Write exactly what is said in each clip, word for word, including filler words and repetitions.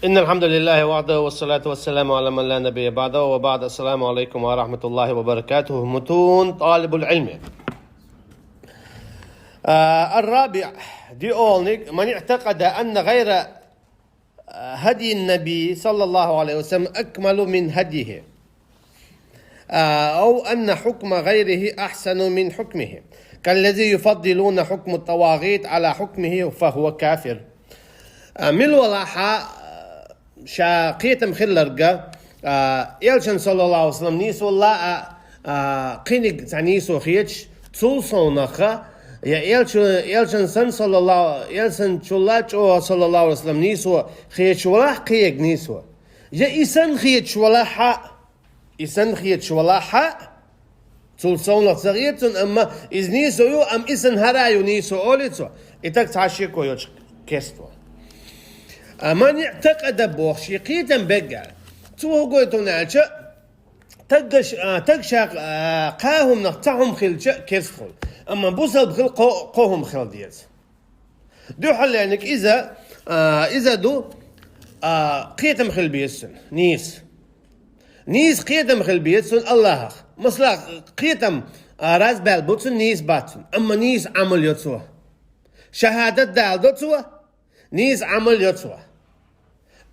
إن الحمد لله وحده والصلاة والسلام على من لا نبي بعده وبعد. السلام عليكم ورحمة الله وبركاته. متون طالب العلم. آه، الرابع، диъолниг: من اعتقد أن غير، آه، هدي النبي صلى الله عليه وسلم أكمل من هديه، آه، أو أن حكم غيره أحسن من حكمه، كالذي يفضلون حكم الطواغيت على حكمه، فهو كافر. А, мила валахь а, ша кхетам хилларга, а, Элчан, саллаллаху алейхи ва саллям, нийсо ла а, а, кхиниг цхьа нийсо хеташ, цул совнаха, я Элча-, Элчан сан, саллаллаху, Элчанчул а чӀоагӀа, саллаллаху алейхи ва саллям, нийсо хеташ валахь кхег нийсо. Я и сан хеташ валахь а, и сан хеташ валахь а, цул совнах ца хета цунна, амма из нийсо ю, амма и сан хӀара ю нийсо, олий цо. И таг цхьа шеко йоцуш керста ву. А, من اعتقد боху, шен кхетам бегга. Цо хӀун гойту аьлча, таггаш-, а, таг ша, а, кхаа хӀуманах цхьа хӀума хилча керста хуьлу. Амма бусалба хила кхо, кхо хӀума хила деза. Дуьххьарлерниг иза, а, иза ду, а, кхетам хила беза цунна, нийса. Нийса кхетам хила беза цунна Аллахах. Масала, кхетам, а, разбаьлла бу цунна, нийса бац цунна. Амма нийса Ӏамал йо цо. Шахьадат даладо цо, нийса Ӏамал йо цо.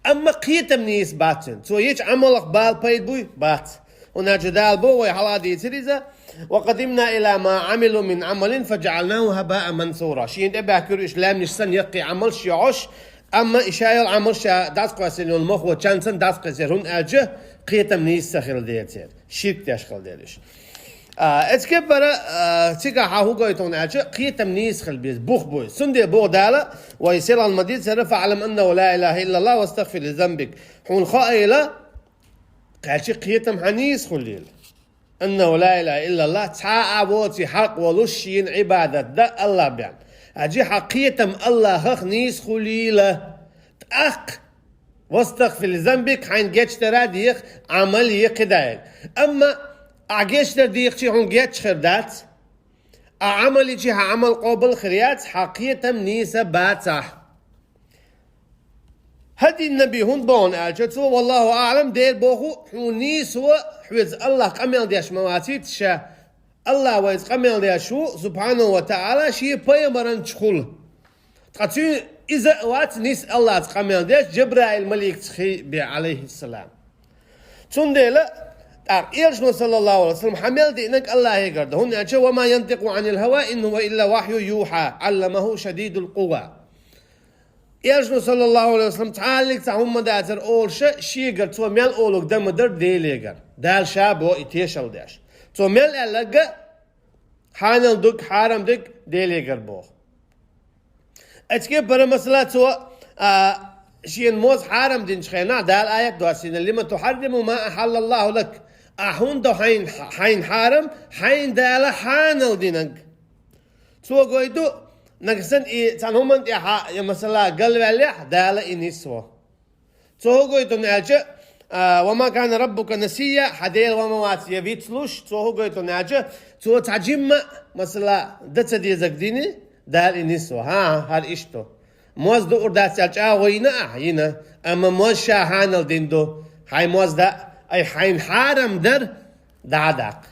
Амма кхетам нийса бац цуьнан. Цо ечу Ӏамалах бала пайда буй? Бац. ХӀунда аьлча Дала боху, вай хьалха дийцира иза: وقدمنا إلى ما عملوا من عمل فجعلناه هباء منثورا. Шена тӀебаьхкира уьш лаьмнаш санна яккхий Ӏамалш йохьуш, амма и ша йолу Ӏамалш ша дӀасакхоьссина йолу махо чан санна дӀасакхиссира, хӀунда аьлча кхетам нийса ца хилла дела церан, ширк деш хилла дела уьш. А, эцкепара, а, цигахь хьан хӀун гойту аьлча, кхетам нийса хила беза, бух буй. Цундела боху Дала, вай селхана ма-дийццара: فاعلم أنه لا إله إلا الله واستغفر لذنبك. Хьуна хаийла, кхаьчи кхетам хьан нийса хуьлийла. أنه لا إله إلا الله, цхьа а воций хьакъ волуш шена Ӏибадат дан Аллах бен. Хьажи, хьан кхетам Аллахах нийса хуьлийла. ТӀаккха, واستغفر لذنبك, хьайна гечдара деха, Ӏамал е кхидӀа. Амма ахь гечдар дийхчи хьуна гечхир дац, ахь Ӏамал йичи хьан Ӏамал къобал хир яц, хьан кхетам нийса бацахь. هدي النبي хӀунда боху аьлча, цо, والله أعلم, Дела боху, хьуна нийсо хьоьца Аллах къамел деш ма вацийта ша. Аллах вайца къамел деш ву, субхьанаху ва таӀала, шен пайхамаран чухула. Ткъа цуьнан иза а вац нийса Аллаца къамел деш, Джабраил маликца хи бен, алейхиссалам. Цундела, тӀаккха Элчано, саллаллаху алейхи ва саллям, хьан мел диънарг Аллахегара ду. ХӀунда аьлча: وما ينطق عن الهوى إن هو إلا وحي يوحى علمه شديد القوى. Элчано, саллаллаху алейхи ва саллям, цхьаллиг цхьа хӀумма дацара олуша, шегара цо мел олуг дан ма дара Делегара. Дала ша бо и тешал деш. Цо мел аьлларга, хьанал дог, хьарам дог Делегара боху. Эцкепара масала цо, а, шена моз хьарам динчу хенахь, Дала аят доссийна: لم تحرم ما أحل الله لك. Ахь хӀунда до хьайн, хьайн хьарам, хьайн Дала хьанал динарг? Цо гойту, нагахь санна и цхьана хӀуманна тӀехьа, я масала, галваьллехь, Дала и нисво. Цо хӀун гойту аьлча, а, وما كان ربك نسيا, хьан Дела ван ма вац я вицлуш, цо хӀун гойту аьлча, цо цхьа жимма, масала, дан ца дезаг дини, Дала и нисво. ХӀан, хӀара иштта. Моз дуур дац аьлла чӀагӀо йина ахь? Йина. Амма моз ша хьанал дина ду. Хьайн моз дан, ай хьайн хьарам дар, дӀа а даккха.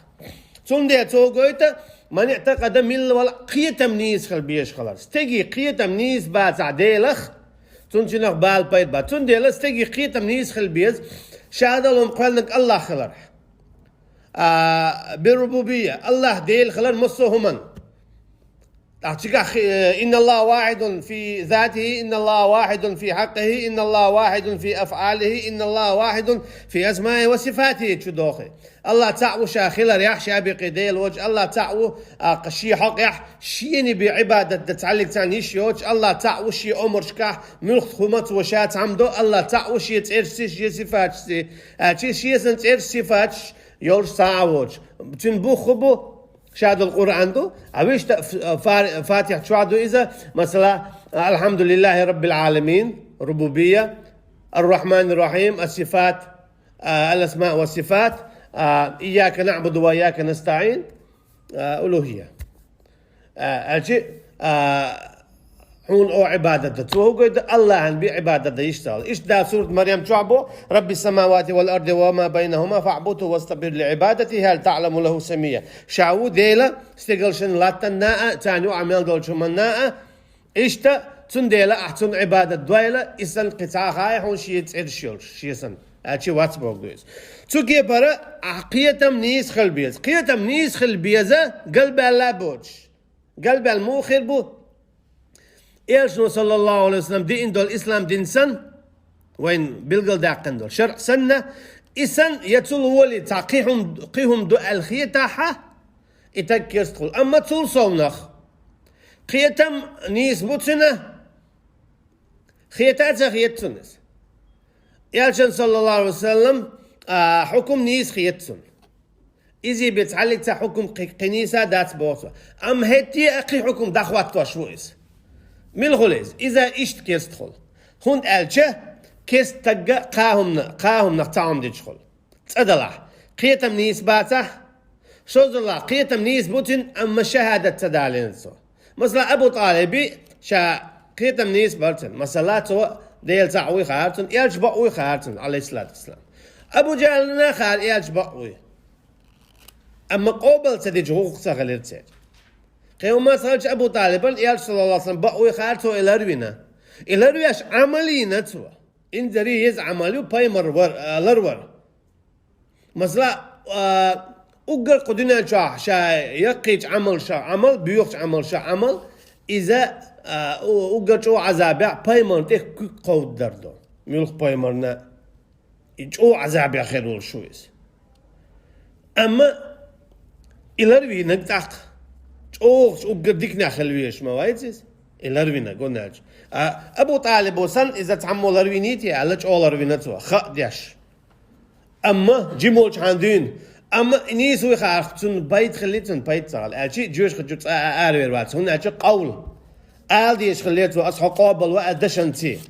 Цундела цо гойту, من اعتقد, милла вала кхетам нийса хила безаш хилар. Стеган кхетам нийса бацахь Делах, цунна цуьнах бала пайда бац. Цундела стеган кхетам нийса хила беза, шадолу кхоьллинарг Аллах хиларх. А, بالربوبية, Аллах Дела хилар массо а хӀуманна. ТӀаккха цигахь, э, إن الله واحد في ذاته، إن الله واحد في حقه، إن الله واحد في أفعاله، إن الله واحد في أسمائه وصفاته чу дохий. Аллах цхьаъ ву ша хиларехь, ша бекхий Дела воцуш, Аллах цхьаъ ву, а, шен хьокъехь, шена бен Ӏибадат дан цхьаллиг цхьаъ йиш йоцуш, Аллах цхьаъ ву шен омаршкахь, муьлхха хӀума цо ша цхьаъ ма до, Аллах цхьаъ ву шен цӀерашций, шен сифаташций. Аьлча шен сан цӀераш, сифаташ йолуш цхьа а воцуш. Цуьнан бух хӀун бу? Шадолу Къуръан ду. А вуьшта ф-, фа-, Фатихьа чохь ду иза, масала, الحمد لله رب العالمين, рубубия, الرحمن الرحيم, ас-сифат, а, الأسماء والصفات, а, إياك نعبد وإياك نستعين, а, улухия. А, аьлча, а, хьуна оха Ӏибадат дан. Цо хӀу гойту, Аллахьан бен Ӏибадат дан йиш ца хилар. Иштта Дала сурат Марьям чохь боху: «Рабби самавати вал арди ва ма байнахума фаъбудху вастабир ли Ӏибадати хьал таъламу лаху самия». Ша ву Дела, стигалшна, латтанна а, царна юкъахь мел долчу хӀуманна а. Иштта, цундела ахь цунна Ӏибадат дойла, и санна кхин цхьа а хаий хьуна шен цӀераш йолуш, шен санна. Аьлча вац боху ду иза. Цу кепара ахь кхетам нийса хила беза. Кхетам нийса хила беза, галбаьлла а боцуш. Галбаьлла муха хир бу? Элчано, саллаллаху алейхи ва саллям, диъна долу ислам дин санна, вайна билгалдаьккхина долу шаръ санна, и санна, я цул воли цхьа кхин хӀума, кхин хӀума ду аьлла хетахь, и таг керста хуьлу. Амма цул совнах, кхетам нийса бу цуьнан, хета а ца хета цунна иза. Элчан, саллаллаху алейхи ва саллям, а, хьукум нийса хета цунна. Изий бен цхьаллиг цхьа хьукум кхи-, кхин нийса а дац боху цо. Амма хӀетте а кхин хьукум дӀахӀоттош ву иза. Мила хуьлу иза? Иза иштта керста хуьлу. ХӀунда аьлча керста стагга кхаа хӀуманах, кхаа хӀуманах цхьа хӀума дича хуьлу. ЦӀа далахь, кхетам нийса бацахь, шозалахь, кхетам нийса бу цуьнан, амма шахӀадат ца далийна цо. Масала, Абу ТӀалиби ша кхетам нийса бара цуьнан. Масала, цо Дела цхьаъ вуй хаьара цунна, Элча бакъ вуй хаьара цунна, алейхиссалату вассалам. Абу ЖахӀлана хаьара Элча бакъ вуй. Амма къобал ца дича гӀуллакх ца хилира церан. Кхин хӀуманца хилча, Абу ТӀалибан Элча, саллаллаху алейхи ва саллям, бакъ вуй хаьара, цо и ларвина. И ларвеш Ӏамал йина цо. Инзаре еза Ӏамал ю пайхамар вар, а, ларвар. Масала, а, уггар кху дуьнен чохь ша яккхийчу Ӏамал ша Ӏамал, боьхачу Ӏамал ша Ӏамал, иза, а, у-, уггар чӀогӀа Ӏазабехь пайхамарна тӀе куьг кховдадар ду. Муьлхха пайхамарна и чӀогӀа Ӏазабехь хир волуш ву иза. Амма и ларвинарг тӀаккха чӀогӀа уггар диканехь хила везаш ма вац иза. И ларвинарг гунаьлча. А, Абу ТӀалибо санна, иза цхьаммо ларвиний те аьлла, чӀогӀа ларвина цо, хаа деш. Амма жима волчу хьан дуьйна. Амма нийса вуй хаьара, цунна пайда хилли, цунна пайда ца хилла. Аьлча, жоьжахати чу цкъа а аравер вац. ХӀунда аьлча къовла. Ала дезаш хилла цо, аса хьо къобал ван, аса дашанций.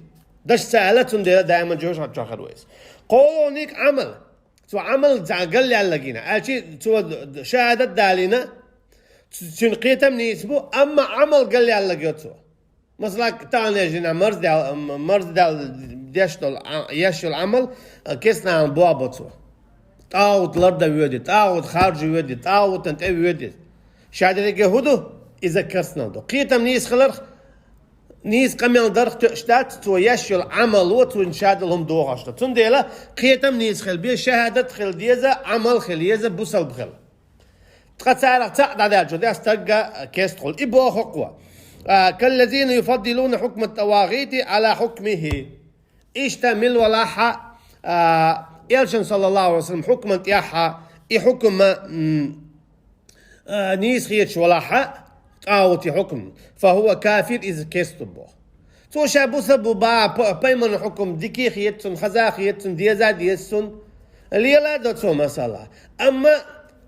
Даш ца аьлла, цундела даиман жоьжахати чохь хир ву иза. КхоалгӀаниг Ӏамал. Цо Ӏамал цхьа галъяьллаг йина. Аьлча цо шахӀадат далийна, цу-, цуьнан кхетам нийса бу, амма Ӏамал галъяьллаг йо цо. Масала, таханлерчу дийнахь марздаьл, м-, марздаьл деш долу Ӏа-, еш йолу Ӏамал, а, керстанашна боху бо цо. ТӀагӀут лардан воьду, тӀагӀут харжа воьду, тӀагӀутан тӀе воьду. Ша дерриге хӀун ду? Иза керстанал ду. Кхетам нийса хиларх, нийса къамел дарх тоьаш дац, цо еш йолу Ӏамало цунна шадолу хӀума дохош ду. Цундела кхетам нийса хила беза, шахӀадат хила деза, Ӏамал хила еза, бусалба хила. Ткъа царах цхьаъ дӀадаьлча, дӀа стагга керста хуьлу. И боху кхо. А, «Каллазина юфаддилуна хьукма тӀавагӀити Ӏала хьукмихи». Иштта мила валахьа, а, Элчан, саллаллаху алейхи ва саллям, хьукман тӀехьа, и хьукма, м, а, нийса хеташ валахьа, тӀагӀути хьукм, фа хӀува кафир, иза керста бу. Цо ша бусалба бу баха, п-, пайхамаран хьукм дика хета цунна, хаза хета цунна, деза а деза цунна, лела а до цо масала. Амма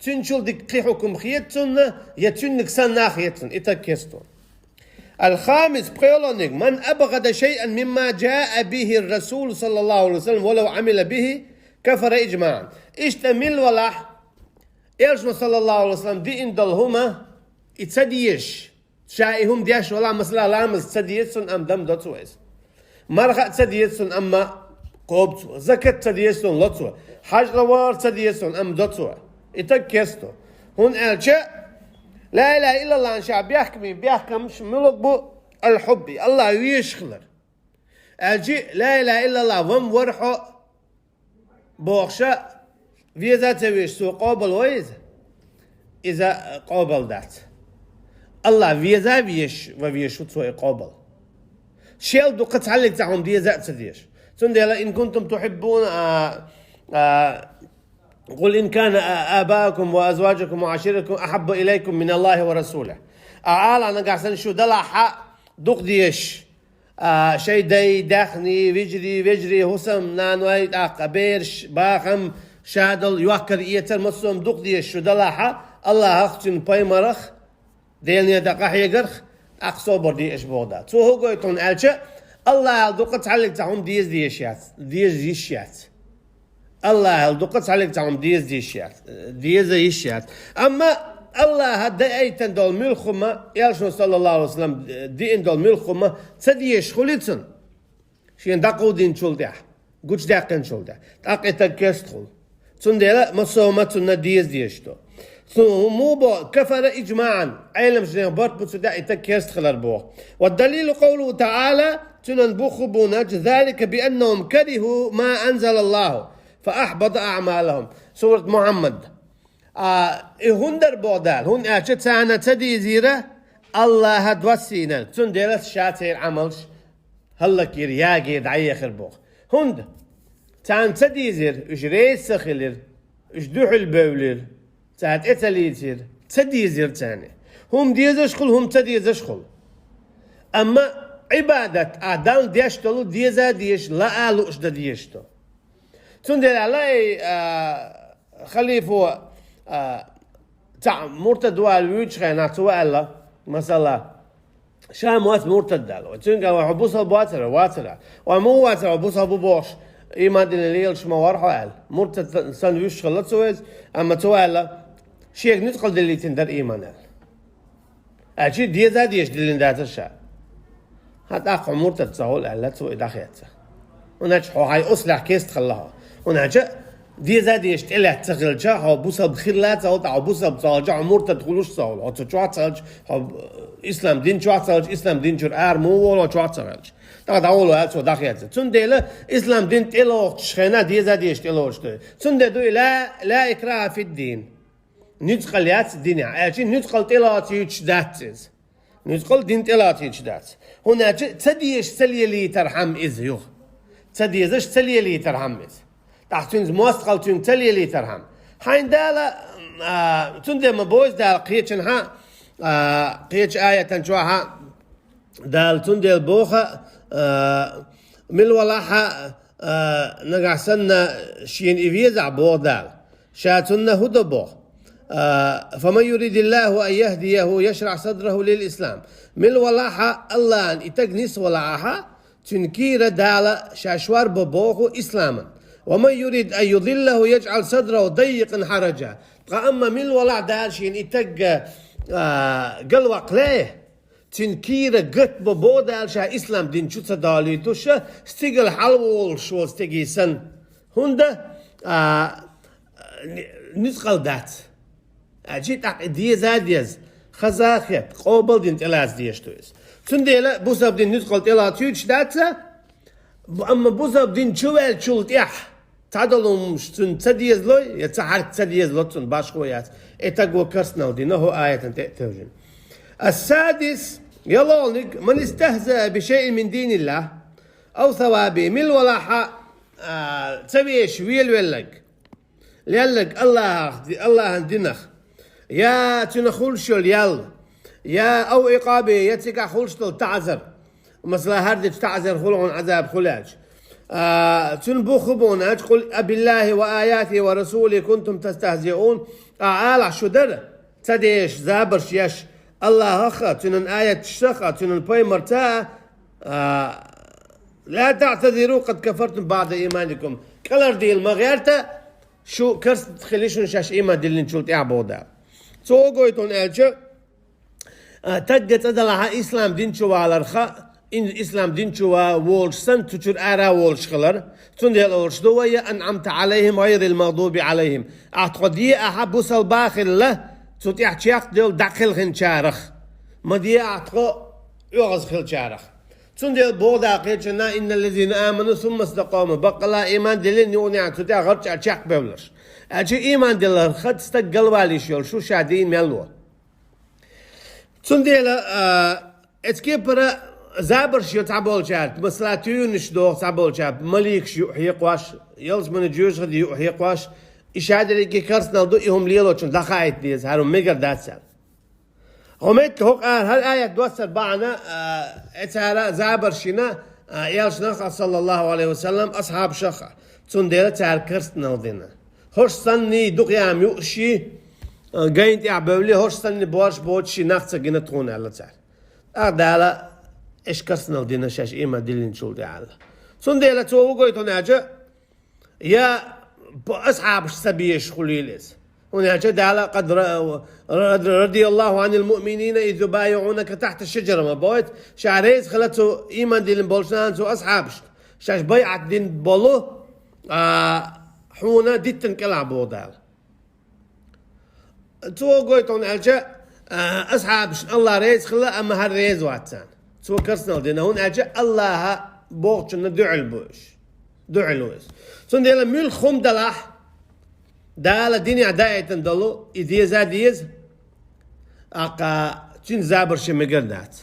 цуьнчул дика кхин хьукм хета цунна, я цуьнниг санна хета цунна, и таг керста ву. Алхамис, пхоьалгӀаниг, ман абгӀада шайъан мимма жаа бихи расул, саллаллаху алейхи ва саллям, валав Ӏамила бихи, кафара иджмаъан. Иштта мила валахь, Элчано, саллаллаху алейхи ва саллям, диъна долу хӀума, и ца дезаш, ша и хӀума деш валахь, масала, ламаз ца деза цунна, амма дам до цо иза. Марха а ца деза цунна, амма кхобу цо. Закат ца деза цунна, ло цо. Хьажа вар ца деза цунна, амма до цо. И таг керста ву. ХӀунда аьлча, ла илаха иллаллахьан ша бехкамий, бехкамаш муьлха бу? Алхьубби, Аллах везаш хилар. Аьлча, ла илаха иллаллах, ван вара хьо, бохуша, веза а ца везаш, цо къобал вай иза? Иза къобал дац. Аллах веза а везаш, ва везаш ву цо и къобал. Шел дукха цхьаллиг цхьа хӀума деза а ца дезаш. Цундела, ин кунтум тухьиббуна, а, а, «Къул ин кана а-, абаукум ва азваджукум ва аширатукум ахьабба илайкум мин Аллахи ва расулихи». А, ала нагахь санна шу далахьа дукха дезаш, а, шайн дай, даьхни, вижарий, вежарий, хӀусам, наной, тӀаккха бераш, бахам, шадолу, йохкар, эцар, массо а дукха дезаш шу далахьа, Аллахах, цуьнан пайхамарах, Делан некъа тӀе къахьегарх, тӀаккха собар де аша боху Дала. Цо хӀун гойту хьуна аьлча, Аллахьал дукха цхьаллиг цхьа хӀума деза дезаш яц, деза йиш яц. Аллахьал дукха цхьаллиг цхьа хӀума деза йиш яц, деза йиш яц. Амма Аллаха дайтина долу муьлхха хӀума, Элчано, саллаллаху Ӏалайхи ва саллам, диъна долу муьлхха хӀума ца дезаш хуьлу цунна, шена дӀакховдийначул тӀаьхьа, гучудаьккхинчул тӀаьхьа, тӀаккха и стаг керста хуьлу. Цундела массо а хӀума цунна деза дезаш ду. Цу хӀума бо кафара иджмаӀан, Ӏеламчу нехан барт бу цу тӀехь и стаг керста хилар боху. والدليل قوله تعالى, цуьнан бух бу боху: ذلك بأنهم كرهوا ما أنزل الله فأحبط أعمالهم. Сурат Мухьаммад. А, и хӀунда боху Дала? ХӀунда аьлча царна ца дезира Аллаха доссийнарг, цундела ша церан Ӏамалш хӀаллакйира, ягийра, дӀаехира боху. ХӀунда? Царна ца дезира, уьш реза ца хилира, уьш дуьхьал бевлира, цара тӀе ца лийцира, ца дезира царна. ХӀума дезаш хуьлу, хӀума ца дезаш хуьлу. Амма Ӏибадат, а, Далла деш долу деза а дезаш, лаа а лууш дан дезаш ду. Цундела лаьий, а, халифо, а, цхьаъ муртад ву аьлла вуьйцучу хенахь, цо аьлла, масала, ша моьтту муртад даьлла. Вай цуьнга аьлла, вай хьо бусалба вацара, вацара. Вай муха вацара, вай бусалба бу бохуш, ийман диллина лелаш ма вара хьо аьлла. Муртад санна вуьйцуш хилла цо иза, амма цо аьлла, шега нуьцкъала диллийтина дара ийман аьлла. Аьлча деза а дезаш диллина дацара ша. ХӀан тӀаккха хьо муртад ца хуьлу аьлла, цо и дӀахецна. ХӀунда аьлча хьо хьайн ослехь керста хилла хьо. ХӀунда аьлча деза а дезаш тӀелаьцна ца хилча, хьо бусалба хилла ца хуьлу, ткъа хьо бусалба ца хилча, хьо муртад хуьлуш ца хуьлу. Хьо цу чохь ца хилча, хьо, э, ислам дин чохь ца хилча, ислам дин чуьра ара муха волу хьо чохь ца хилча. ТӀаккха дӀаволо аьлла цо дӀахецна. Цундела ислам дин тӀелоцучу хенахь деза а дезаш тӀелоцуш ду. Цундела ду и ла, ла икраха фид-дин. Нуьцкъала яц динехь. Аьлча нуьцкъала тӀелоцуьйтуш дац иза. Нуьцкъала дин тӀелоцуьйтуш дац. ХӀунда аьлча ца дезаш ца лелийтархьама иза юха. Ца дезаш ца лелийтархьама иза. ТӀаккха цуьнца мостагӀалла цуьнга ца лелийтархьама. Хьайн Дала, а, цундела ма бовза Дала кхечанхьа, а, кхечу аятан чохьа, Дала цундела боху, а, мила валахьа, а, нагахь санна шена и везахь боху Дала. Ша цунна хӀун до боху? А, فمن يرد الله أن يهديه يشرح صدره للإسلام. Мила валахьа Аллахьан и стаг нис валахьа, цуьнан кийра Дала ша шорбо боху исламан. ومن يرد أن يضله يجعل صدره ضيقا حرجا. Ткъа амма мила валахь Дала шена и стаг, а, галваккха ле, цуьнан кийра гатбо боху Дала ша ислам дин чу ца далийтуш, стигала хьалаволуш волу стеге санна. ХӀунда, а, ни-, нуьцкъала дац. Аьлча тӀаккха и деза а деза, хаза а хетта, къобал дина тӀелаца дезаш ду иза. Цундела бусалба дин нуьцкъала тӀелоцуьйтуш дац, амма бусалба дин чу ваьллачул тӀаьхьа цхьадолу хӀумаш цунна ца дезало, я цхьа хьарк ца дезало цунна, башхо яц. И стаг ву керстанал дина, хӀокху аятан тӀе а тевжина. السادس, ялхолниг, من استهزأ بشيء من دين الله أو ثوابه. Мила валахьа, а, ца вешаш велавелларг, лелларг Аллахьах, Аллахьан динах, я цуьнан хуьлуш йолу ял, я أو عقابه, я цигахь хуьлуш долу таӀзар. Масала, хӀара дечу таӀзар хуьлу хьуна, Ӏазаб хуьлу аьлча. А, цуьнан бух хӀун бу аьлча, قل أبالله وآياته ورسوله كنتم تستهزئون. Ахьа алахь, шу дара ца дезаш, забарш еш Аллахьах а, цуьнан аяташах а, цуьнан пайхамарца а, а, لا تعتذروا قد كفرتم بعد إيمانكم. КӀалхардийла ма гӀерта, шу керста хили шуна шаьш ийман диллинчул тӀаьхьа боху Дала. Цо гойту аьлча, а, стаг цӀа далахьа ислам дин чу валарх, ин-, ислам дин чу ва-, волуш санна, цу чуьра ара волуш хилар. Цундела олуш ду вай: أنعمت عليهم غير المغضوب عليهم. Ахьа тхо де ахьа бусалба хилла, цу тӀехь чекхдевлла дӀакхелхинчарах. Ма де ахьа тхо оьгӀаз хилчарах. Цундела боху Дала кхечанна: إن الذين آمنوا ثم استقاموا. Баккъалла ийман диллина юкъанехь цу тӀехь гӀарчӀа чекхбевлларш. Аьлча ийман дилларх стаг галвалийш йолуш ву ша дийна мел ву. Цундела, а, эцу кепара забарш йо цхьаболчаьрца, масала, туьйранаш доху цхьаболчаьрца, маликаш юкъа хьекхош, ялсаманин жоьжахати юкъа хьекхош, и шадерриге керстанал ду, и хӀума лелочунна дӀахаийта деза, хӀара хӀума мегар дац аьлла. ХӀокху метта хӀокху ара хӀара аят доссар бахьана, а, э, цара забарш йина, а, Элчанах а, саллаллаху Ӏалайхи ва саллам, асхьабашах а. Цундела цара керстанал дина. ХӀорш санний дукха яма юуш, а, гайна тӀехь бевлли, хӀорш санний борш боцуш нах ца гина тхуна аьлла цара. ТӀаккха Дала: «Аша керстанал дина шаьш ийман диллинчул тӀаьхьа», аьлла. Цундела цо хӀун гойту аьлча, я по-, асхьабаш ца безаш хуьлийла иза. ХӀунда аьлча Дала къад ра-, ра-, радияллаху анил муъминина из юбайиъунака тахьта шаджара ма боху, ша реза хила цу ийман диллина болчу нахана, цу асхьабашна, шаьш байӀат дина болу, а, хьуна диттина кӀелахь боху Дала. Цо гойту хьуна аьлча, а, асхьабашна Аллах реза хила, амма хӀара реза вац царна. Цо керстанал дина, хӀунда аьлча Аллаха бохучунна дуьхьал бу уьш. Дуьхьал ву иза. Цундела муьлхха хӀума далахь, Дала динехь даийтина долу, и деза а деза, аккха цуьнан забар шен мегар дац.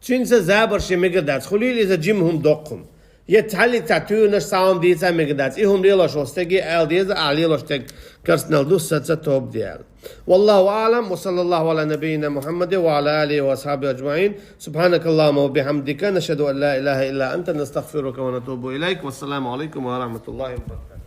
Цуьнца забар шен мегар дац. Хуьлийла иза жима хӀума, доккха хӀума. Я цхьаллиг цхьа туьйранаш, схьа хӀума дийца а мегар дац. И хӀума лелош волу стеге ала деза, ахь лелош стаг керстанал ду, саца тоба де аьлла. Валлаху аълам, ва саллаллаху ала набийина Мухаммади ва ала алихи ва асхьабихи аджмаин. Субханакаллахумма ва бихамдика, нашхаду ан ла илаха илла анта, настагфирука ва натубу илайк. Вассаламу алайкум ва рахматуллахи ва баракатух.